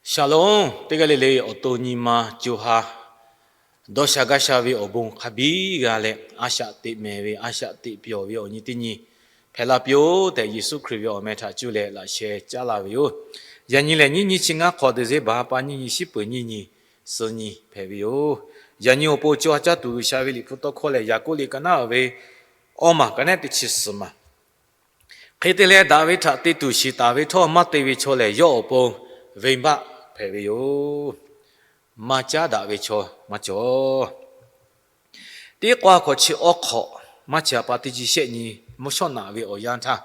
Shalom, teˇ g'aˇ le le awˬ to nyi ma co ha dawˇ sha gaˇ sha ve awˬ bon hk'a biˇ g'a leh, a shaꞈ teꞈ mehˍ ve, a shaꞈ teꞈ pyawˬ ve awˬ nyi teˇ nyi hpehꞈ la piˇ-oˆ tehꞈ, Yeˍsuˆ Hkriꞈ ve awˬ meh htaꞈ cuˇ leh laꞈ sheh caˉ laˇ ve yoˬ. Yaꞈ nyi lehˬ, nyiˇ nyi chi ngaˇ hk'awꞈ December ha pa nyiˇ nyi shiˉ peuˬ nyiˇ nyi suh nyi hpehꞈ ve yoˬ. Yaꞈ nyi awˬ pon co ha caˇ tuˬ G'uiˬsha ve Liꞈ hpu tawˇ hkawˇ lehˬ, Yaˍkoˆ liꞈ ka naˉ ve awˇ maˬ ka naˉ teˇ chi suhˍ maˬ hk'e te leh, daꞈ ve htaꞈ te tuˬ shiˍ taˍ ve htawˇ, maˇ te ve chaw lehˬ, yawˇ awˬ pon venˇbaˆ hpehꞈ ve yoˬ. Maˇ caˉ daꞈ ve chaw maˇ cawˬ. Teˇ k'aw hk'awꞈ chi awˇ hk'awꞈ, maˇ chi a pa teˇ chi shehˆ nyi, mvuhˇ shawˉ naꞈ ve awˬ yanˇ htaˇ,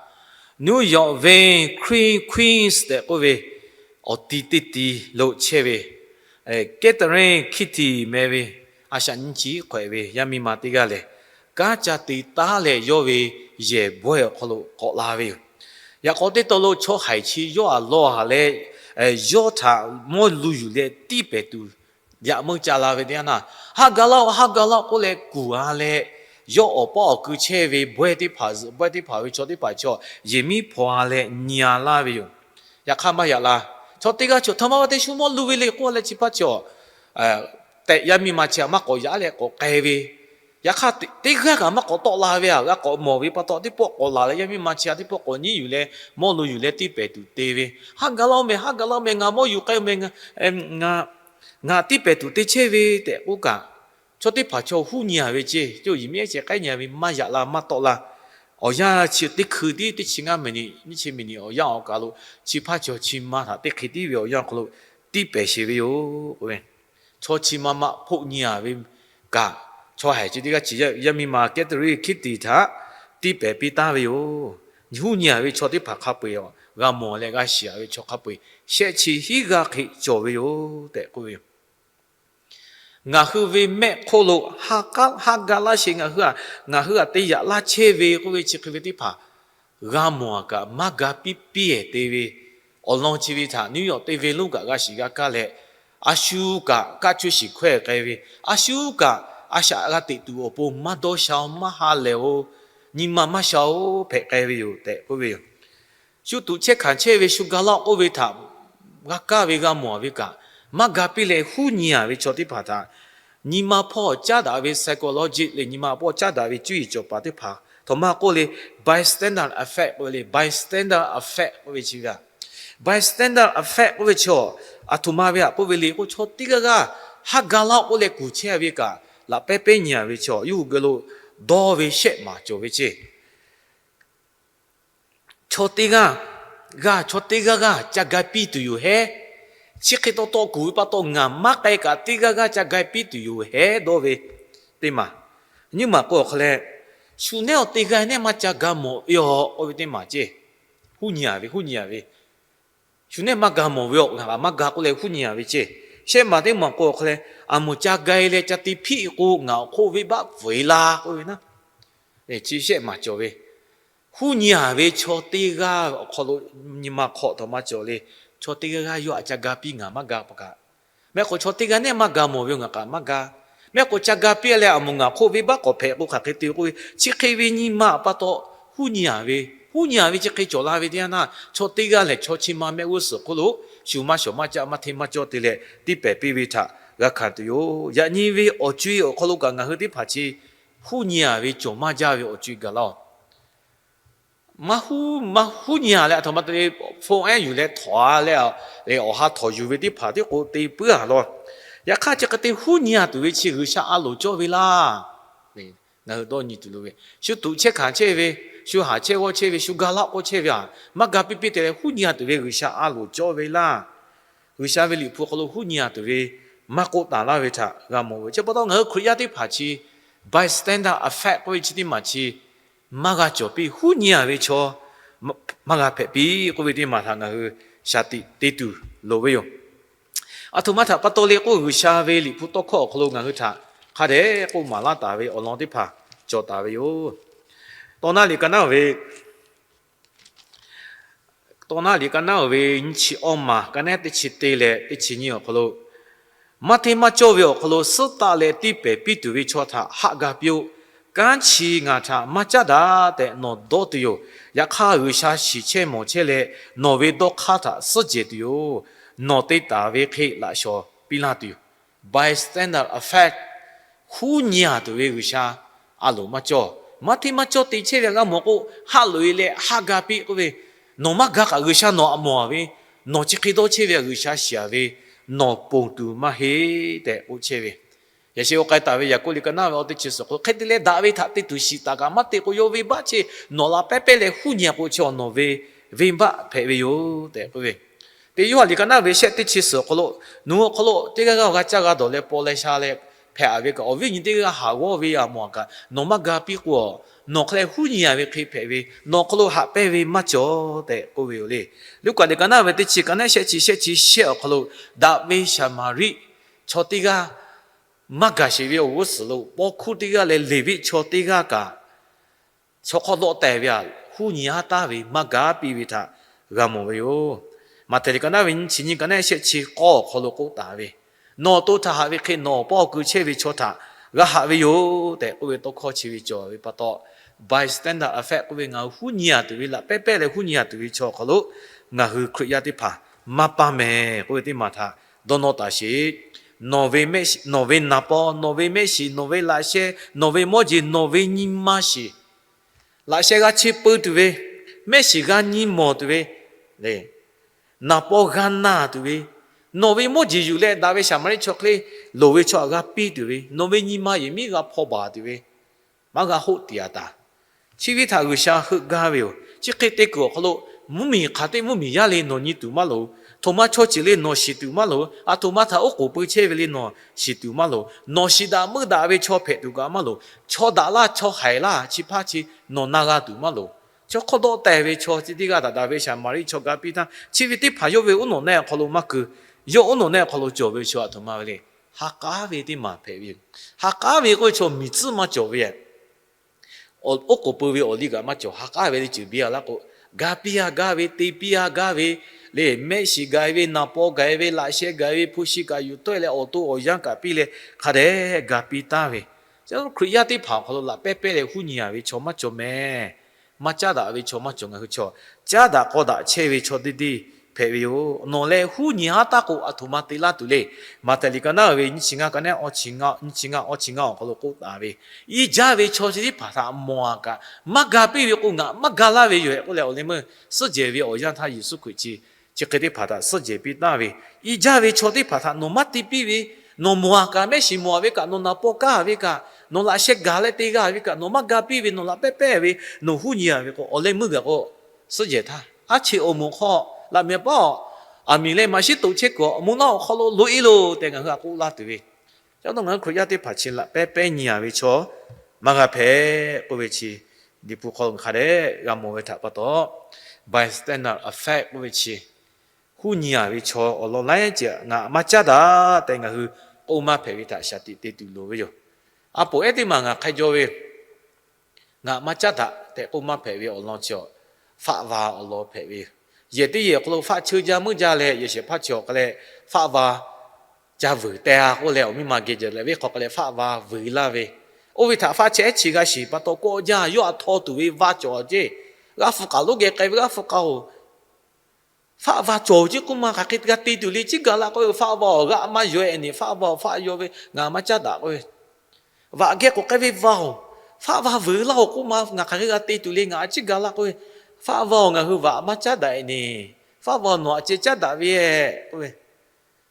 New York venˇ Queen, Queens tehꞈ k'oˆ ve awˬ ti teˇ ti lo chehˇ ve Catherine Kitty meh ve, a shaꞈ nyiˇ chi hk'awꞈ ve yaˇ miˇ ma teˇ g'aˇ lehˬ, kanˉ ca te taˉ leh yawˇ ve yehˬ bawehˇ awˬ hk'aw lo k'awꞈ la ve yoˬ. Yaꞈ k'aw teˇ taw lo chaw haiˬ chi yawˇ a lawˬ haˍ leh, yawˇ htaꞈ mawˇ lu yuˬ leh tiˇ pehˍ tuˬ yaꞈ meuˇ ca la ve teˇ yanˇ, Haˉ ga laˇ-oˆ, haˉ ga laˇ-oˆ k'oˆ leh kuˬ a leh, yawˇ awˬ paˇ awˬ ku chehˇ ve bawehˇ teˇ hpaˍ, bawehˇ teˇ hpaˍ ve chaw teˇ hpaˍ chaw yehˬ miˉ hpaw a leh nyi a laˇ ve yoˬ. Yaꞈ hk'aˇ maˇ yaꞈ la. Chaw teˇ g'aˇ chaw htaꞈ maˇ va teˇ shu mawˇ lu ve le k'oˆ leh chi hpaˇ chaw tehꞈ yaˇ miˇ ma chi a maˇ k'awꞈ yaꞈ leh k'awꞈ k'ai ve. Yaꞈ hk'aˇ teˇ g'aˇ kaꞈ maˇ k'awꞈ tawˆ la ve, a g'a k'awꞈ mawˬ ve pa taw, teˇ pawˆ k'awꞈ laˬ leh yaˇ miˇ ma chi a teˇ pawˆ k'awꞈ nyiˉ yuˬ leh mawˇ lu yuˬ leh tiˇ pehˍ tuˬ te ve. Haˉ ga laˇ-oˆ meh, haˉ ga laˇ-oˆ meh, ngaˬ mawˇ yuˬ k'ai-oˬ meh, ngaˬ tiˇ pehˍ tuˬ te chehˇ ve tehꞈ k'oˆ kaꞈ, chaw teˇ hpaˍ chaw huˉ nyi a ve ceˇ, co yehˬ miˉ ehˉ ceh k'ai nyi a ve maˇ yaꞈ la maˇ tawˆ la. Awˬ yanˇ chi teˇ hkui tiˉ teˇ chi ngaˇ miˬniꞈ nyiˇ chi miˬniꞈ awˬ yanˇ awˬ kaˬ lo chi hpaˇ chaw chi ma htaꞈ teˇ hkui tiˉ ve awˬ yanˇ awˬ hk'aw lo tiˇ pehˍ sheˍ ve yoˬ. Chaw chi ma ma hpoˆ nyi a ve kaꞈ, chaw haiˬ chi teˇ g'aˇ chi yaˇ miˇ ma Catherine Kitty htaꞈ tiˇ pehˍ piˇ taˉ ve yoˬ. Huˉ nyi a ve chaw teˇ hpaˍ hk'a peu-eˬ g'a mawˬ leh g'a shiˍ a ve chaw hk'a peu-eˬ shehˆ chi hiˉ g'aˇ hk'e cawˬ ve yoˬ tehꞈ k'oˆ ve yoˬ. Ngaˬ hui ve mehˆ hk'oˆ lo haˉ ga laˇ sheˍ, ngaˬ hui a, ngaˬ hui a te yaꞈ laˇ chehˇ ve k'oˆ ve chi hk'e ve teˇ hpaˍ g'a mawˬ a kaꞈ maˇ ga piˇ piˇ-ehˍ te ve, awˬ lawn chi ve htaꞈ New York teˇ venˇ lonˉ kaꞈ g'a shiˍ g'a kaˇ leh, a shu kaꞈ kaˇ cuˇ shiˍ hkawehˇ k'ai ve, a shu kaꞈ a shaꞈ g'a teꞈ tuˬ awˬ pon maˇ dawˇ sha-oˬ, maˇ ha lehˬ-oˬ, nyi ma maˇ sha-oˬ hpehꞈ k'ai ve yoˬ tehꞈ k'oˆ ve yoˬ. Shu tuꞈ chehˇ hkanˍ chehˇ ve shu ga laˇ k'oˆ ve htaꞈ g'a kaˇ ve g'a mawˬ a ve kaꞈ, maˇ ga piˇ leh huˉ nyi a ve chaw teˇ hpaˍ htaꞈ nyi ma hpawˇ caˉ daꞈ ve psychology le, nyi ma hpawˇ caˉ daꞈ ve cuˇ yiˍ cawˬ paˍ teˇ hpaˍ htaꞈ maˇ k'oˆ le, bystander effect k'oˆ ve le, bystander effect k'oˆ ve chi ve a, bystander effect k'oˆ ve chi a, aˬ htoꞈ ma ve a k'oˆ ve le k'o, chaw teˇ g'aˇ g'aˇ haˉ ga laˇ k'oˆ leh kuˬ chehˇ ve kaꞈ, laꞈ pehˉ pehˉ nyi a ve chaw yawˇ hui geh lo dawˇ ve shehˆ maˍ cawˬ ve ceˇ. Chaw teˇ g'aˇ g'aˇ, chaw teˇ g'aˇ g'aˇ ca ga piˇ tuˬ yoˬ hehˉ. Chi hk'e taw taw kuˬ ve pa taw ngaˬ maˇ k'ai kaꞈ teˇ g'aˇ g'aˇ ca ga piˇ tuˬ yoˬ hehˉ dawˇ ve teˇ maˬ. Nyiˇ maˬ k'o awˬ hk'aw leh, shu nehˉ awˬ teˇ g'aˇ nehˉ maˇ ca ga mawˬ ve a k'oˆ ve teˇ maˬ ceˇ. Huˉ nyi a ve, huˉ nyi a ve, shu nehˉ maˇ ga mawˬ ve a, ngaˬ kaꞈ maˇ ga k'oˆ leh huˉ nyi a ve ceˇ. Shehˆ maˬ teˇ maˬ k'o awˬ hk'aw leh, aˬ moˍ ca ga-e leh ca te hpiˆ k'o ngaˬ awˬ hk'oˆ venˇbaˆ pfuhˍ-e laˇ k'oˆ ve naˉ. Chi shehˆ maˬ cawˬ ve, huˉ nyi a ve chaw teˇ g'aˇ awˬ hk'aw lo nyi ma hk'aw htawꞈ ma cawˬ le. Chaw teˇ g'aˇ g'aˇ yawˇ a ca ga piˇ ngaˬ maˇ ga pa kaꞈ, mehˆ k'o chaw teˇ g'aˇ nehˉ maˇ ga mawˬ ve ngaˬ kaꞈ maˇ ga. Mehˆ k'o ca ga piˇ leh aˬ moˍ ngaˬ hk'oˆ venˇbaˆ k'awꞈ hpehꞈ k'o hk'aˬ hk'e te k'oˆ ve, chi hk'e ve nyi ma pa taw huˉ nyi a ve, huˉ nyi a ve chi hk'e cawˬ la ve teˇ yanˇ naˇ, chaw teˇ g'aˇ lehˬ chaw chi ma mehˆ g'uˇ suhˍ hk'oˆ lo shu maˇ shawˍ maˇ caˆ maˇ hteˇ maˇ cawˇ te leh tiˇ pehˍ piˇ ve htaꞈ g'a hkanˍ tuˬ yoˬ. Yaꞈ nyi ve awˬ co-e awˬ hk'aw lo kaꞈ ngaˬ hui teˇ hpaˍ chi huˉ nyi a ve cawˬ maˇ jaˇ ve awˬ co-e gaˬ laˇ-oˬ. Maˇ huˉ, maˇ huˉ nyi a leh aˬ htoꞈ ma te le, phone ehˉ yuˬ leh htawnˍ a leh, awˬ ha htawnˍ yuˬ ve teˇ hpaˍ tiˉ k'o te puiˉ a law. Yaꞈ hk'aˇ chi hk'e te huˉ nyi a tuˬ ve chi G'uiˬsha a loˍ cawˇ ve laˇ. Ngaˬ hui dawˇ nyi tuˬ loˍ ve, shu tuꞈ chehˇ hkanˍ chehˇ ve, shu haˍ chehˇ g'awˇ chehˇ ve, shu ga laˇ k'oˆ chehˇ ve a, maˇ ga piˇ piˇ te leh huˉ nyi a tuˬ ve G'uiˬsha a loˍ cawˇ ve laˇ. G'uiˬsha ve Liꞈ hpu hk'aw lo huˉ nyi a tuˬ ve maˇ k'oˆ taˍ laˇ ve htaꞈ g'a mawˬ ve. Chi pa taw ngaˬ hui Hkriꞈ yaˇ teˇ hpaˍ chi bystander effect k'oˆ ve chi teˇ maˬ chi maˇ g'a cawˬ piˇ, huˉ nyi a ve chaw maˇ g'a hpehꞈ piˇ k'oˆ ve teˇ maˬ htaꞈ ngaˬ hui shaˍ tiꞈ te tuˬ loˍ ve yoˬ. Aˬ htoꞈ ma htaꞈ pa taw le k'o, G'uiˬsha ve Liꞈ hpu tawˇ hkawˇ awˬ hk'aw lo ngaˬ hui htaꞈ hk'a dehꞈ k'oˆ maˍ laˇ taˍ ve awˬ lawn teˇ hpaˍ cawˬ taˍ ve yoˬ. Tawˇ naˆ liꞈ ka naˉ ve, Tawˇ naˆ liꞈ ka naˉ ve nyiˇ chi awˇ maˬ ka naˉ teˇ chi te leh teˇ chi nyi awˬ hk'aw lo, maˇ hteˇ maˇ cawˇ ve awˬ hk'aw lo suhˉ taˆ leh tiˇ pehˍ piˇ tuˬ ve chaw htaꞈ haˆ ga piˇ-oˆ. Kanˉ chi ngaˬ htaꞈ maˇ caˉ daꞈ tehꞈ nawˬ dawˇ tuˬ yoˬ. Yaꞈ hk'aˇ, G'uiˬsha shiˍ chehˇ mawˬ chehˇ leh nawˬ ve dawˇ hk'aˇ htaꞈ suhˉ jehˬ tuˬ yoˬ. nawˬ te taˍ ve hk'e laꞈ shawˍ piˇ laˇ tuˬ yoˬ. Bystander effect, huˉ nyi a tuˬ ve G'uiˬsha a loˍ maˇ cawˇ. Maˇ hteˇ maˇ cawˇ te chehˇ ve g'a mawˬ k'o, haˆ loꞈ e leh haˆ ga piˇ k'oˆ ve, nawˬ maˇ ga kaꞈ G'uiˬsha nawˬ htaꞈ mawˬ a ve, nawˬ chi hk'e dawˇ chehˇ ve G'uiˬsha shiˍ a ve, nawˬ ponˬ tuˬ maˇ heˆ tehꞈ k'oˆ chehˇ ve. Yaꞈ sheh oˇ k'ai taˍ ve Yaˍkoˆ liꞈ ka naˇ ve awˬ teˇ chi suhˍ hk'aw lo, hk'e te leh daꞈ ve htaꞈ te tuˬ shiˍ taˍ kaꞈ maˇ te k'o, yawˇ venˇbaˆ chehˇ, nawˬ laꞈ pehˉ pehˉ leh huˉ nyi a k'o chi awˬ nawˬ ve venˇbaˆ hpehꞈ ve yoˬ tehꞈ k'oˆ ve. Teˇ Yoˇhanˬ liꞈ ka naˇ ve shehˆ teˇ chi suhˍ awˬ hk'aw lo, nawˬ hui awˬ hk'aw lo teˇ g'aˇ g'aˇ g'a caˇ g'a dawˬ leh paw leh sha leh hpehꞈ a ve kaꞈ, awˬ viˉ nyi teˇ g'aˇ haˍ g'awˇ ve a mawˬ a kaꞈ, nawˬ maˇ ga piˇ k'o, nawˬ hk'e leh huˉ nyi a ve hk'e hpehꞈ ve, nawˬ hk'aw lo haꞈ pehnˇ ve maˇ cawˬ tehꞈ k'oˆ ve yoˬ le. Luˉkaꞈ liꞈ ka naˇ ve teˇ chi ka naˇ shehˆ chi shehˆ chi shehˆ awˬ hk'aw lo, daꞈ ve Saˍmaˍriˆ chaw teˇ g'aˇ maˇ gaˬ sheˍ ve awˬ g'uˇ suhˍ lo paw hkuˇ teˇ g'aˇ leh Leˍviˆ chaw teˇ g'aˇ kaꞈ, chaw hk'awˇ dawˆ tehˬ ve a, huˉ nyi haˉ taˍ ve maˇ ga piˇ ve htaꞈ g'a mawˬ ve yoˬ. Maꞈhtehˍ liꞈ ka naˇ ve nyiˇ chi nyiˇ ka naˇ shehˆ chi k'awˇ awˬ hk'aw lo k'oˆ taˍ ve, nawˬ awˬ to htaꞈ haꞈ ve hk'e nawˬ awˬ paˇ awˬ kui chehˇ ve chaw htaꞈ g'a haꞈ ve yoˬ tehꞈ k'oˆ ve tawˇ hkawˇ chi ve cawˬ ve pa taw, bystander effect k'oˆ ve ngaˬ hui huˉ nyi a tuˬ ve, laꞈ pehˉ pehˉ leh huˉ nyi a tuˬ ve chaw awˬ hk'aw lo ngaˬ hui Hkriꞈ yaˇ teˇ hpaˍ maˇ paˇ mehˍ k'oˆ ve teˇ maˬ htaꞈ dawˇ nawˇ taˍ sheˍ. Nawˬ ve naˍ paw, nawˬ ve mehˆ shiˍ, nawˬ ve laꞈ sheh, nawˬ ve mawˇ jeˬ, nawˬ ve nyi ma shiˍ, laꞈ sheh g'a chi peu tuˬ ve, mehˆ shiˍ g'a nyi mawˬ tuˬ ve, naˍ paw g'a naˬ tuˬ ve, nawˬ ve mawˇ jeˬ yuˬ leh daꞈ ve Saˍmaˍriˆ chaw hk'e loˍ ve chaw htaꞈ g'a piˇ tuˬ ve, nawˬ ve nyi ma yehˬ miˉ g'a hpaw baˬ tuˬ ve, maˇ g'a hoˆ tiꞈ a taˍ. Chi ve htaꞈ G'uiˬsha heuˆ gaˇ ve yoˬ. Chi hk'e te kuiˬ awˬ hk'aw lo, mvuhˇmiˬ hk'aˬ teˇ mvuhˇmiˬ yaˇ le nawˬ nyi tuˬ maˇ loˍ. Aˬ htoꞈ ma chaw ceuˬ le nawˬ shiˍ tuˬ maˇ loˍ. Aˬ htoꞈ ma htaꞈ oˉ k'oˍ pui chehˇ ve le nawˬ shiˍ tuˬ maˇ loˍ. Nawˬ shiˍ daꞈ meuˇ daꞈ ve chaw hpehꞈ tuˬ kaꞈ maˇ loˍ. Chaw daꞈ laˇ chaw haiˬ laˇ chi hpaˇ chi nawˬ na g'a tuˬ maˇ loˍ. Chaw hk'awˇ dawˆ tehˬ ve chaw chi teˇ g'aˇ htaꞈ daꞈ ve Saˍmaˍriˆ chaw ga piˇ htaˇ, chi ve teˇ hpaˍ yawˇ ve uˉ nawˬ na awˬ hk'aw lo maˇ keu. Yawˇ uˉ nawˬ na awˬ hk'aw lo cawˬ ve chaw aˬ htoꞈ ma ve le. Ha k'aˉ ve teˇ maˬ hpehꞈ ve yoˬ. Ha k'aˉ ve k'oˆ ve chaw miˬ tcuhˉ maˇ cawˬ ve, oˉ k'oˍ pui ve awˬ liˇ kaꞈ maˇ cawˬ. Ha k'aˉ ve le ceuˬ biˇ a laˇ k'o, ga piˇ a gaˇ ve, te piˇ a gaˇ ve, le mehˆ shiˍ gaˬ ve, naˍ paw gaˬ ve, laꞈ sheh gaˬ ve, hpu shi kaꞈ yuˬ tawˆ e leh awˬ to awˬ yanˇ kaꞈ piˇ leh hk'a dehꞈ ga piˇ taˍ ve. Hkriꞈ yaˇ teˇ hpaˍ awˬ hk'aw lo laꞈ pehˉ pehˉ leh huˉ nyi a ve chaw maˇ cawˬ mehˍ. Maˇ caˉ daꞈ ve chaw maˇ cawˬ. Ngaˬ hui chaw caˉ daꞈ k'aw daꞈ chehˇ ve chaw teˇ deˇ hpehꞈ ve yoˬ. Nawˬ leh huˉ nyi haˉ taˍ k'o, aˬ htoꞈ ma te laˇ tuˬ le. Maꞈhtehˍ liꞈ ka naˇ ve nyiˇ chi ngaˇ ka naˇ, nyiˇ chi ngaˇ awˇ chi ngaˇ awˬ hk'aw lo k'oˆ taˍ ve, iˉ jaˇ ve chaw chi teˇ hpaˍ htaꞈ mawˬ a kaꞈ, maˇ ga piˇ ve k'o, ngaˬ maˇ ga laˇ ve yoˬ hehꞈ k'oˆ leh, awˬ leh meuˇ suhˉ jehˬ ve awˬ yanˇ htaˇ Yeˍsuˆ Hkriꞈ chi chi hk'e teˇ hpaˍ htaꞈ suhˉ jehˬ piˇ taˍ ve, iˉ jaˇ ve chaw teˇ hpaˍ htaꞈ nawˬ maˇ te piˇ ve, nawˬ mawˬ a kaꞈ, mehˆ shiˍ mawˬ a ve kaꞈ, nawˬ naˍ paw kaˇ ve kaꞈ, nawˬ laꞈ sheh gaˬ leh te g'a ve kaꞈ, nawˬ maˇ ga piˇ ve, nawˬ laꞈ pehˉ pehˉ ve, nawˬ huˉ nyi a ve k'o, awˬ leh meuˇ gaˬ k'o, suhˉ jehˬ htaˇ, aˉ cheꞈ awˬ moˍ hk'aw laꞈ mehˍ paˉ aˬ miˍ leh maꞈ shiˉ toꞈ chehˇ kuiˬ awˬ moˍ naˆ awˬ hk'aw lo loꞈ e loˬ tehꞈ ngaˬ hui htaꞈ k'oˆ laˇ tuˬ ve, ca dawˇ ngaˬ hui Hkriꞈ yaˇ teˇ hpaˍ chi laꞈ pehˉ pehˉ nyi a ve chaw maˇ g'a hpehꞈ k'oˆ ve chi, Liꞈ hpu hk'aw lo hk'a dehꞈ g'a mawˬ ve htaꞈ pa taw, bystander effect k'oˆ ve chi, huˉ nyi a ve chaw awˬ lawn laiˉ ceuˬ ngaˬ maˇ caˉ daꞈ tehꞈ ngaˬ hui k'oˆ maˇ hpehꞈ ve htaꞈ shaˍ tiꞈ te tuˬ loˍ ve yoˬ. A poˍ ehˉ teˇ maˬ ngaˬ hk'a jaw ve, ngaˬ maˇ caˉ daꞈ tehꞈ k'oˆ maˇ hpehꞈ ve awˬ lawn chi, faˆ va awˬ lawn hpehꞈ ve yoˬ. Yehˬ teˇ yehˬ awˬ hk'aw lo faˆ cheu jaˇ meuˇ jaˇ leh, yehˬ shehˍ hpaˇ chi awˬ hk'a leh faˆ va ca vuiˬ teh a k'oˆ leh, awˬ miˇ ma geh jaˬ leh venˇ hk'aw k'a leh faˆ va vuiˬ laˇ ve, oˇ ve htaꞈ faˆ chehˇ ehˉ chi g'a shiˍ pa taw kawˆ jaˇ, yawˇ htaꞈ htaw tuˬ ve va cawˬ ceˇ. G'aˇ hpu k'aˬ lonˉ geh k'ai ve g'aˇ hpu k'aˬ-oˬ, faˆ va cawˬ ceˇ k'oˆ ma hk'aˬ hk'e g'a te tuˬ le. Ciˉ gaˬ la k'oˆ ve, faˆ va awˬ g'aˇ maˇ yaw e nyi, faˆ va awˬ faˆ yaw ve, ngaˬ maˇ caˉ daꞈ k'oˆ ve, vaꞈ geh k'awꞈ k'ai ve va-oˬ, faˆ va vuiˬ laˇ-oˬ k'oˆ ma ngaˬ hk'aˬ hk'e g'a te tuˬ le. Ngaˬ a ciˉ gaˬ la k'oˆ ve, faˆ va-oˬ, ngaˬ hui vaꞈ maˇ caˉ daꞈ e nyi, faˆ va nawˬ a ceh caˉ daꞈ ve k'oˆ ve,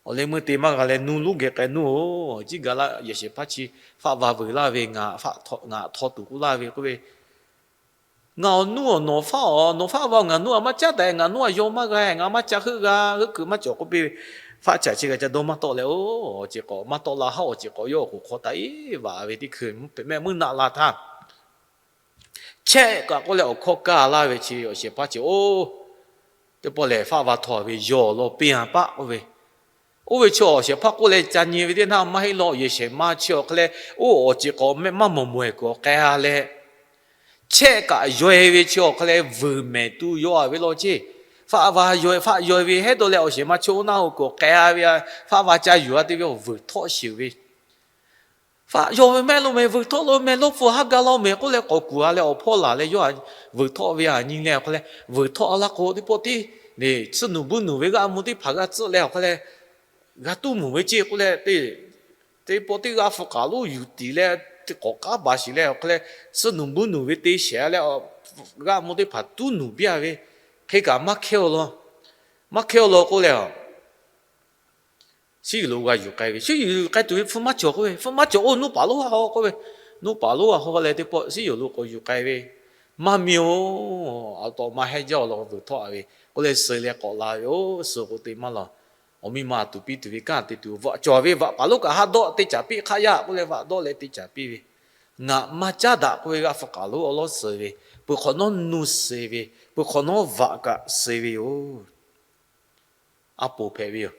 awˬ leh meuˇ te maˇ g'a leh nuˇ lonˉ geh k'ai nuˇ-oˬ. Ciˉ gaˬ la, yehˬ shehˍ hpaˇ chi faˆ va vuiˬ laˇ ve, ngaˬ htaw tuˬ k'oˆ laˇ ve k'oˆ ve, ngaˬ awˬ nuˇ-oˬ, nawˬ faˆ-oˬ, nawˬ faˆ va-oˬ, ngaˬ nuˇ a maˇ caˉ daꞈ, ngaˬ nuˇ a yaw maˇ g'a, ngaˬ maˇ ca heuˆ g'a, heuˆ kuiˬ maˇ cawˬ k'oˆ piˇ ve, faˆ caꞈ chi g'a ca dawˇ maˇ tawˆ leh, oˇ awˬ ceˬ k'awꞈ maˇ tawˆ la, haˉ awˬ ceˬ k'awꞈ yawˇ awˬ k'oˍ hk'aw taˍ iˉ vaꞈ ve teˇ hkui mehˆ meuˇ naˆ la htaˇ, chehˇ kaꞈ k'oˆ leh awˬ hkawˇ kaˇ laˇ ve chi, awˬ shehˍ hpaˇ chi, oˇ teˇ pawˆ lehˬ faˆ va htaw ve yaw law piˇ a paˆ k'oˆ ve, oˇ ve chi awˬ shehˍ hpaˇ k'oˆ leh ca nyi ve teˇ naˇ maˇ heˆ law. Yehˬ shehˍ ma chi awˬ hk'a leh, oˇ awˬ ceˬ k'awꞈ mehˆ maˇ mawˬ mawˬ-ehˍ kuiˬ awˬ k'ai a leh, chehˇ kaꞈ yaw e ve chi awˬ hk'a leh vuiˬ mehˍ tu yaw a ve law ceˇ. Faˆ va yaw, faˆ yaw e ve hehˉ dawˇ leh awˬ shehˍ ma chi oˇ naˆ hoꞈ kuiˬ awˬ k'ai a ve, faˆ va ca yuˬ a te ve vuiˬ htawˆ sheˍ ve, faˆ yaw ve mehˆ lo mehˍ, vuiˬ htawˆ lo mehˍ, lawˇ hpu haˉ ga law mehˍ k'oˆ leh k'awꞈ kuˬ a leh awˬ hpawˇ laˬ leh yawˇ vuiˬ htawˆ ve a nyi leh awˬ hk'a leh vuiˬ htawˆ a laˇ k'o, teˇ pawˆ tiˉ Suh nuˬ buiˇ nuˬ ve g'aˇ mvuh teˇ hpaˍ g'a tcuhˆ leh awˬ hk'aˇ leh, g'a tuˉ mvuhˬ ve ceˇ k'oˆ leh, teˇ pawˆ teˇ g'aˇ hpu k'aˬ lonˉ yuˬ tiˍ leh, teˇ k'awꞈ k'aˉ baˬ shiˍ leh awˬ hk'aˇ leh, suh nuˬ buiˇ nuˬ ve te shehˍ leh, g'aˇ mvuh teˇ hpaˍ tuˉ nuˬ biˇ a ve, hk'e kaꞈ maˇ hkehˇ aw law, maˇ hkehˇ aw law k'oˆ leh, a, Siˉ yuˬ lo g'a yuˬ k'ai ve, siˉ yuˬ yuˬ k'ai tuˬ ve hpu maˇ cawˬ k'oˆ ve, hpu maˇ cawˬ oˇ nuˇ paˍ lonˉ haw k'oˆ ve, nuˇ paˍ lonˉ a haw leh teˇ pawˆ siˉ yuˬ lo k'awꞈ yuˬ k'ai ve, maˇ miˇ oˬ, a taw maˇ heˆ jaˇ aw law vuiˬ htawˆ a ve k'oˆ leh suh leh k'awꞈ la ve, oˇ suh k'o te maˇ law. Awˬ miˇ ma tuˬ piˇ tuˬ ve kanˉ te tuˬ vaꞈ cawˬ ve vaꞈ paˍ lonˉ kaꞈ haˉ dawˆ teˇ caˍ piˇ hk'aˆ yaˇ k'oˆ leh vaꞈ dawˆ leh teˇ caˍ piˇ ve, ngaˬ maˇ caˉ daꞈ k'oˆ ve g'aˇ hpu k'aˬ lonˉ awˬ lawˉ suh ve, peuˬ hk'awꞈ nawˉ nuˇ suh ve, peuˬ hk'awꞈ nawˉ vaꞈ kaꞈ suh ve yoˬ. A poˍ hpehꞈ ve yoˬ.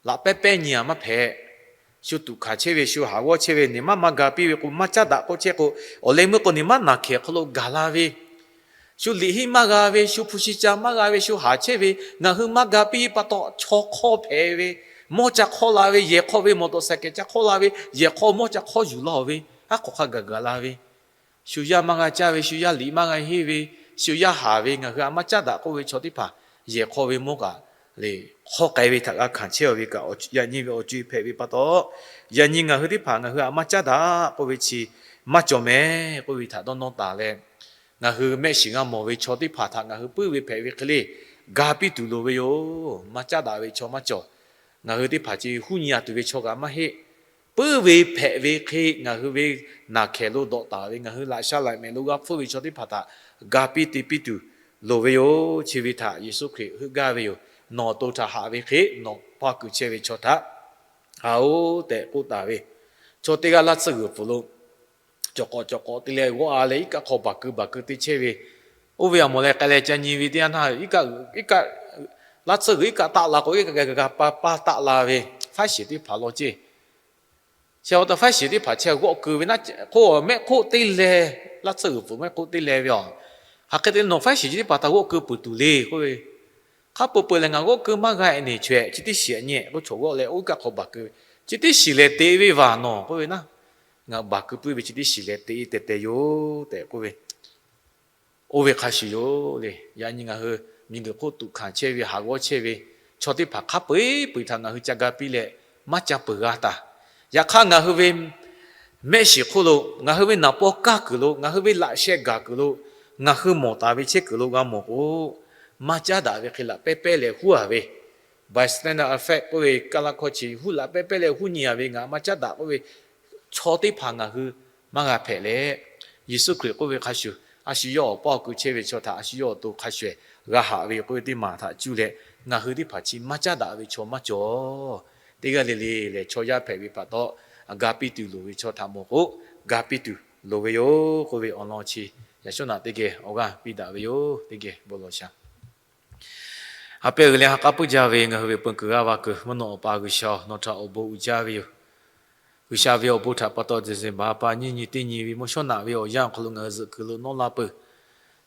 Laꞈ pehˉ pehˉ nyi a maˇ hpehꞈ. Shu tuꞈ hkanˍ chehˇ ve, shu haˍ g'awˇ chehˇ ve, neˇ maˇ maˇ ga piˇ ve k'o, maˇ caˉ daꞈ k'oˆ chehˇ k'o, awˬ leh meuˇ k'o neˇ maˇ naˬ hkehˍ hk'aw lo gaˬ la ve, shu liꞈ henˇ maˇ g'a ve, shu hpu shi ca maˇ g'a ve, shu haˍ chehˇ ve, ngaˬ hui maˇ ga piˇ pa taw chaw hk'awˇ hpehꞈ ve, mawˇ ca hk'awˇ la ve, yehˬ hk'aw ve mawˬ tawˍ saˍ kehˍ ca hk'awˇ la ve, yehˬ hk'aw mawˇ ca hk'awˇ yuˬ laˇ ve, aˉ hk'awꞈ hk'a gaˬ gaˬ la ve, shu yaˇ maˇ g'a caˇ ve, shu yaˇ liꞈ maˇ g'a henˇ ve, shu yaˇ haˍ ve, ngaˬ hui a maˇ caˉ daꞈ k'oˆ ve chaw teˇ hpaˍ yehˬ hk'aw ve mawˇ kaꞈ le, hk'awˇ k'ai ve htaꞈ g'a hkanˍ chehˇ ve kaꞈ, yaꞈ nyi ve awˬ co-e hpehꞈ ve pa taw, yaꞈ nyi ngaˬ hui teˇ hpaˍ ngaˬ hui a maˇ caˉ daꞈ k'oˆ ve chi maˇ cawˬ mehˍ k'oˆ ve htaꞈ dawˇ nawˇ taˍ leh, ngaˬ hui mehˆ shiˍ g'a mawˬ ve chaw teˇ hpaˍ htaꞈ ngaˬ hui puiˉ ve hpehꞈ ve hk'e le, ga piˇ tuˬ loˍ ve yoˬ. Maˇ caˉ daꞈ ve chaw maˇ cawˬ. Ngaˬ hui teˇ hpaˍ chi huˉ nyi a tuˬ ve chaw kaꞈ maˇ heˆ. Puiˉ ve hpehꞈ ve hk'e ngaˬ hui ve naˬ hkehˍ lo dawꞈ taˍ ve, ngaˬ hui laꞈ sha laꞈ mehˍ lo g'a hpfuhˇ ve chaw teˇ hpaˍ htaꞈ ga piˇ te piˇ tuˬ loˍ ve yoˬ. Chi ve htaꞈ Yeˍsuˆ Hkriꞈ heuˆ gaˇ ve yoˬ. Nawˬ awˬ to htaꞈ haꞈ ve hk'e nawˬ paw kuiˬ chehˇ ve chaw htaꞈ haꞈ-oˬ tehꞈ k'oˆ taˍ ve. Chaw teˇ g'aˇ laˇ tsuhˇ g'uiˬ pfuhˍ lo cawˬ k'awꞈ cawˬ k'awꞈ te leh g'awˇ a leh iˉ kaˆ hk'aw baˬ keu baˬ keu te chehˇ ve, oˇ ve a mawˬ leh k'ai leh ca nyi ve teˇ yanˇ htaˇ, laˇ tsuhˇ g'uiˬ iˉ kaˆ taˆ la k'o, iˉ kaˆ g'a g'a pa pa taˆ la ve, faˉ shiˍ teˇ hpaˍ law ceˇ. Chi a taw faˉ shiˍ teˇ hpaˍ chi g'awˆ keu ve naˉ k'oˆ, mehˆ hk'oˆ teˇ leh, laˇ tsuhˇ g'uiˬ pfuhˍ mehˆ hk'oˆ teˇ leh ve a, hk'aˬ hk'e te nawˬ faˉ shiˍ chi teˇ hpaˍ htaꞈ g'awˆ keu peuˬ tuˬ le k'oˆ ve, hk'a peu peu leh ngaˬ g'awˆ keu maˇ g'a e neˬ chaweh chi teˇ shiˍ a nyi k'oˆ, chaw g'awˆ leh oˇ kaˆ hk'aw baˬ keu ve, chi teˇ shiˍ lehˬ te ve vaˬ nawˬ k'oˆ ve naˉ, ngaˬ baˬ keu puiˉ ve chi teˇ shiˍ lehˬ te tehꞈ tehꞈ yoˬ tehꞈ k'oˆ ve, oˇ ve hk'a shuˍ yoˬ le. Yaꞈ nyi ngaˬ hui miˬguiˬ hk'oˆ tuꞈ hkanˍ chehˇ ve, haˍ g'awˇ chehˇ ve chaw teˇ hpaˍ hk'a peu-eˬ peu-eˬ htaꞈ ngaˬ hui ca ga piˇ leh maˇ ca peuˬ g'a taˍ. Yaꞈ hk'aˇ ngaˬ hui ve mehˆ shiˍ hk'oˆ lo, ngaˬ hui ve naˍ paw kaˇ kuiˬ lo, ngaˬ hui ve laꞈ sheh gaˬ kuiˬ lo, ngaˬ hui mawˬ taˍ ve chehˇ kuiˬ lo g'a mawˬ k'o, maˇ caˉ daꞈ ve hk'e laꞈ pehˉ pehˉ leh huˉ a ve, bystander effect k'oˆ ve kaˇ laˇ hkawˇ chi huˉ laꞈ pehˉ pehˉ leh huˉ nyi a ve ngaˬ maˇ caˉ daꞈ k'oˆ ve chaw teˇ hpaˍ ngaˬ hui maˇ g'a hpehꞈ leh, Yeˍsuˆ Hkriꞈ k'oˆ ve hk'a shuˍ, a shu yawˇ awˬ paˇ awˬ kui chehˇ ve chaw htaꞈ a shu yawˇ awˬ to hk'a shuˍ g'a haꞈ ve k'oˆ ve teˇ maˬ htaꞈ cuˇ leh, ngaˬ hui teˇ hpaˍ chi maˇ caˉ daꞈ ve chaw maˇ cawˬ. Teˇ g'aˇ le le lehˬ, chaw yaˇ hpehꞈ ve pa taw, ga piˇ tuˬ loˍ ve chaw htaꞈ mawˬ k'o, ga piˇ tuˬ loˍ ve yoˬ k'oˆ ve awˬ lawn chi, yaꞈ shawˉ naꞈ teˇ geh awˬ g'aˇ piˇ daꞈ ve yoˬ. Teˇ geh bon lawˬ shaˍ. Ha pehˇ g'uiˬ leh ha k'aˉ puiˉ jaˇ ve ngaˬ hui ve peu kuiˬ g'aˇ va kuiˬ mvuhˇ naw awˬ pa G'uiˬsha, nawˬ htaꞈ awˬ bon uiˍ jaˇ ve yoˬ. G'uiˬsha ve awˬ bon htaꞈ pa taw, December pa nyiˇ nyi teˇ nyi ve mvuhˇ shawˉ naꞈ ve awˬ yanˇ awˬ hk'aw lo ngaˬ hui zuhꞈ kuiˬ lo nawˇ la peuˬ.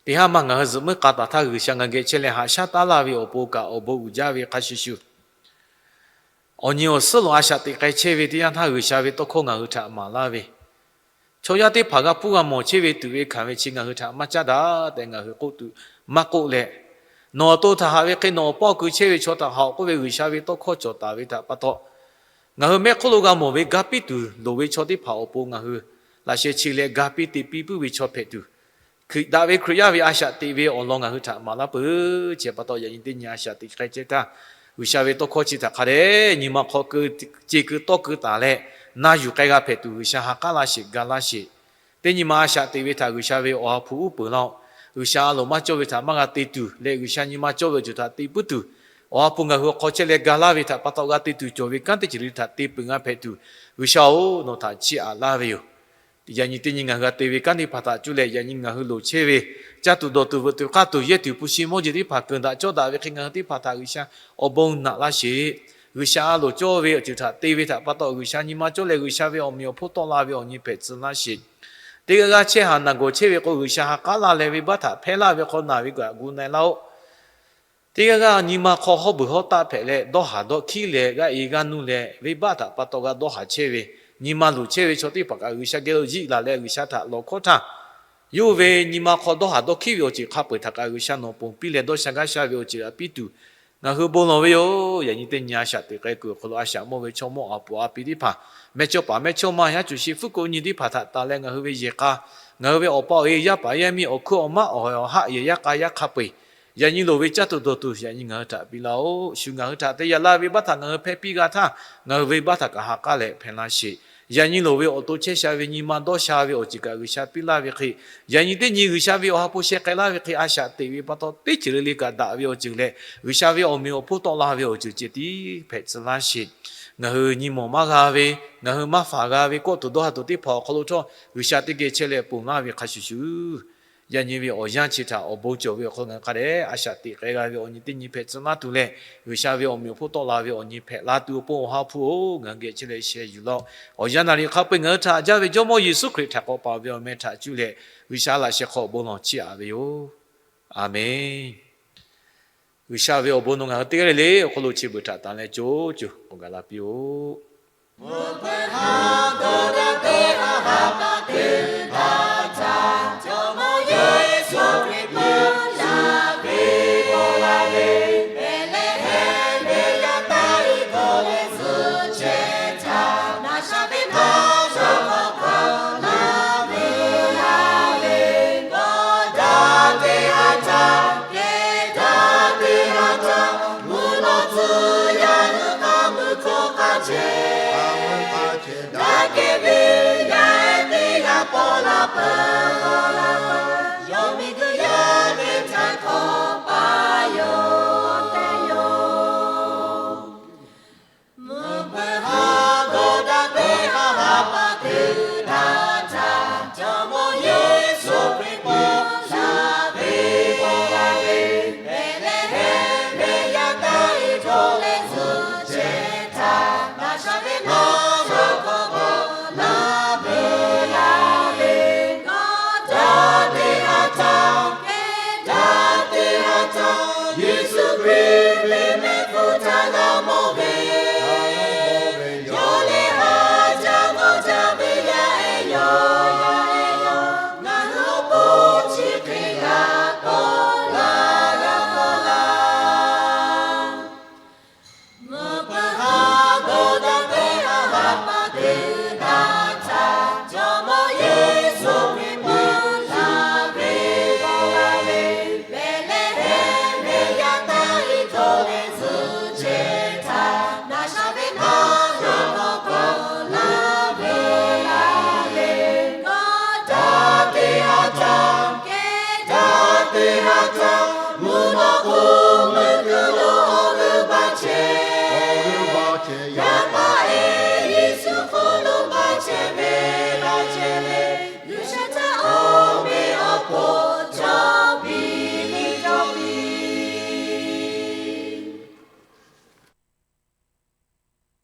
Teˇ haˉ maˇ ngaˬ hui zuhꞈ muiˉ k'a taˍ htaˇ, G'uiˬsha ngaˬ geh chehˇ leh haꞈ shaˉ taˉ laˇ ve awˬ pon kaꞈ awˬ bon uiˍ jaˇ ve hk'a shuˍ shuˍ, awˬ nyi awˬ suhˉ lo a shaꞈ teꞈ k'ai chehˇ ve teˇ yanˇ htaˇ, G'uiˬsha ve tawˇ hkawˇ ngaˬ hui htaꞈ maˍ laˇ ve, chaw yaˇ teˇ hpaˍ g'a hpuˇ g'a mawˬ chehˇ ve tuꞈ ve hkanˍ ve chi ngaˬ hui htaꞈ maˇ caˉ daꞈ tehꞈ ngaˬ hui k'oˆ tuˬ maˇ k'oˆ leh, nawˬ awˬ to htaꞈ haꞈ ve hk'e nawˬ awˬ paˇ awˬ kui chehˇ ve chaw htaꞈ haꞈ k'oˆ ve G'uiˬsha ve tawˇ hkawˇ cawˬ taˍ ve htaꞈ pa taw, ngaˬ hui mehˆ hk'oˆ lo g'a mawˬ ve ga piˇ tuˬ loˍ ve chaw teˇ hpaˍ awˬ pon ngaˬ hui laꞈ sheh chi leh ga piˇ te piˇ puiˉ ve chaw hpehꞈ tuˬ, Hkriꞈ daꞈ ve Hkriꞈ yaˇ ve a shaꞈ teꞈ ve awˬ lawn ngaˬ hui htaꞈ maˍ laˇ peuˬ. Chi pa taw, yaꞈ nyi teˇ nyi a shaꞈ teꞈ k'ai chehˇ htaˇ, G'uiˬsha ve tawˇ hkawˇ chi htaꞈ hk'a dehꞈ nyi ma hk'aw keu, ce keu tawˇ keu taˍ leh, na yuˬ k'ai g'a hpehꞈ tuˬ G'uiˬsha ha k'aˉ laˇ sheˍ, ga laˇ sheˍ. Teˇ nyi ma a shaꞈ teꞈ ve htaꞈ G'uiˬsha ve awˬ ha hpu uˉ peunˍ laˇ-oˆ. G'uiˬsha a loˍ maˇ cawˇ ve htaꞈ maˇ g'a te tuˬ leh, G'uiˬsha nyi ma cawˇ ve awˬ ceuˬ htaꞈ te puiˉ tuˬ, awˬ ha hpu ngaˬ hui awˬ hk'aw chehˇ leh ga laˇ ve htaꞈ pa taw g'a te tuˬ cawˬ ve kanˉ teˇ ceuˬ le htaꞈ te peunˍ g'a hpehꞈ tuˬ, G'uiˬsha-oˬ, nawˬ htaꞈ chiˇ aꞈ laˇ ve yoˬ. Yaꞈ nyi teˇ nyi ngaˬ hui g'a te ve kanˉ teˇ hpaˍ htaꞈ cuˇ leh, yaꞈ nyi ngaˬ hui loˍ chehˇ ve caˇ tuˬ dawˬ tuˬ veuꞈ tuˬ k'aˇ tuˬ yehˇ tuˬ hpu shi mawˇ jeˬ teˇ hpaˍ keunˍ daꞈ cawˇ daꞈ ve hk'e ngaˬ hui teˇ hpaˍ htaꞈ G'uiˬsha awˬ bon naꞈ laˇ sheˍ. G'uiˬsha a loˍ cawˇ ve awˬ ceuˬ htaꞈ te ve htaꞈ pa taw, G'uiˬsha nyi ma cawˇ leh G'uiˬsha ve awˬ meꞈ awˬ hponˇ tawˆ la ve awˬ nyi hpehꞈ tcuh laˇ sheˍ. Teˇ g'aˇ g'aˇ chehˇ haˍ naˬ gawˬ chehˇ ve k'o, G'uiˬsha ha k'aˉ laˇ leh venˇbaˆ htaꞈ hpehˇ laˇ ve hk'aw naˬ ve kaꞈ gu na-e laˇ-oˆ. Teˇ g'aˇ g'aˇ nyi ma hk'aw hawˉ beuˬ hawˉ taˆ hpehꞈ leh, dawˇ haˍ dawˇ hkiˉ leh g'aˇ e g'aˇ nuˇ leh venˇbaˆ htaꞈ pa taw g'a dawˇ haˍ chehˇ ve, nyi ma luˬ chehˇ ve chaw teˇ hpaˍ kaꞈ G'uiˬsha geh lo jiˆ laˬ leh G'uiˬsha htaꞈ lawˬ hkawˉ htaˇ, Yawˇ hui ve nyi ma hk'aw dawˇ haˍ dawˇ hkiˉ ve awˬ ceuˬ hk'a peu-eˬ htaꞈ kaꞈ G'uiˬsha nawˬ ponˬ piˇ leh dawˇ sha gaˇ sha ve awˬ ceuˬ htaꞈ piˇ tuˬ, ngaˬ hui bon lawˬ ve yoˬ. Yaꞈ nyi teˇ nyi a shaꞈ teꞈ k'ai kuiˬ awˬ hk'aw lo a shaꞈ mawˇ ve chaw mawˇ a poˍ a pi teˇ hpaˍ, mehˇchawˇ paˍ mehˇchawˇma yaˇ cuˬ shi hpfuhˇ k'oˆ nyi teˇ hpaˍ htaꞈ taˍ leh ngaˬ hui ve yehˬ k'a, ngaˬ hui ve awˬ pa awˬ e yaˇ paˍ yaˇ miˇ awˬ hkuiˉ awˬ maˆ awˬ hawehˬ awˬ haˆ yehˬ yaˇ k'a yaˇ hk'a peu-eˬ, yaꞈ nyi loˍ ve caˇ tuˬ dawˬ tuˬ yaꞈ nyi ngaˬ hui htaꞈ piˇ laˇ-oˆ. Shu ngaˬ hui htaꞈ te yaꞈ laˇ ve baˆ htaꞈ ngaˬ hui hpehˇ piˇ g'a htaˇ, ngaˬ hui ve baˆ htaꞈ kaꞈ ha k'aˉ leh hpehꞈ laˇ sheˍ. Yaꞈ nyi loˍ ve awˬ to chehˇ sha ve nyi ma dawˇ sha ve awˬ ceuˬ kaꞈ G'uiˬsha piˇ laˇ ve hk'e, yaꞈ nyi teˇ nyi G'uiˬsha ve awˬ ha hpu sheh k'ai laˇ ve hk'e a shaꞈ teꞈ ve pa taw teˇ ceuˬ le le kaꞈ daꞈ ve awˬ ceuˬ leh, G'uiˬsha ve awˬ meꞈ awˬ hponˇ tawˆ la ve awˬ ceuˬ ceh tiˉ hpehꞈ tcuh laˇ sheˍ. Ngaˬ hui nyi mawˬ maˇ g'a ve, ngaˬ hui maˇ faˍ g'a ve kawˆ tuˬ dawˇ ha tuˬ teˇ hpaˍ awˬ hk'aw lo htawˇ G'uiˬsha teˇ geh chehˇ leh ponˬ laˇ ve hk'a shuˍ shuˍ, yaꞈ nyi ve awˬ yanˇ chi htaꞈ awˬ bon cawˬ ve awˬ hk'aw lo ngaˬ hui hk'a dehꞈ a shaꞈ teꞈ k'ai g'a ve awˬ nyi teˇ nyi hpehꞈ tcuh laˇ tuˬ leh, G'uiˬsha ve awˬ meꞈ awˬ hponˇ tawˆ la ve awˬ nyi hpehꞈ la tuˬ awˬ pon awˬ ha hpu-oˬ, ngaˬ hui geh chehˇ leh sheh yuˬ law. Awˬ yanˇ naˍ riˍ hk'a peu-eˬ ngaˬ hui htaꞈ jaˇ ve Jawˇmawˇ Yeˍsuˆ Hkriꞈ htaꞈ k'awꞈ paˍ ve awˬ meh htaꞈ cuˇ leh, G'uiˬsha laꞈ sheh hk'aw awˬ bon lawˬ chiˇ aꞈ ve yoˬ. A menˍ. G'uiˬsha ve awˬ bon nawˬ ngaˬ hui teˇ g'aˇ le le awˬ hk'aw lo chi beuꞈ htaꞈ tanˬ leh co co k'awꞈ gaˬ la piˇ-oˆ.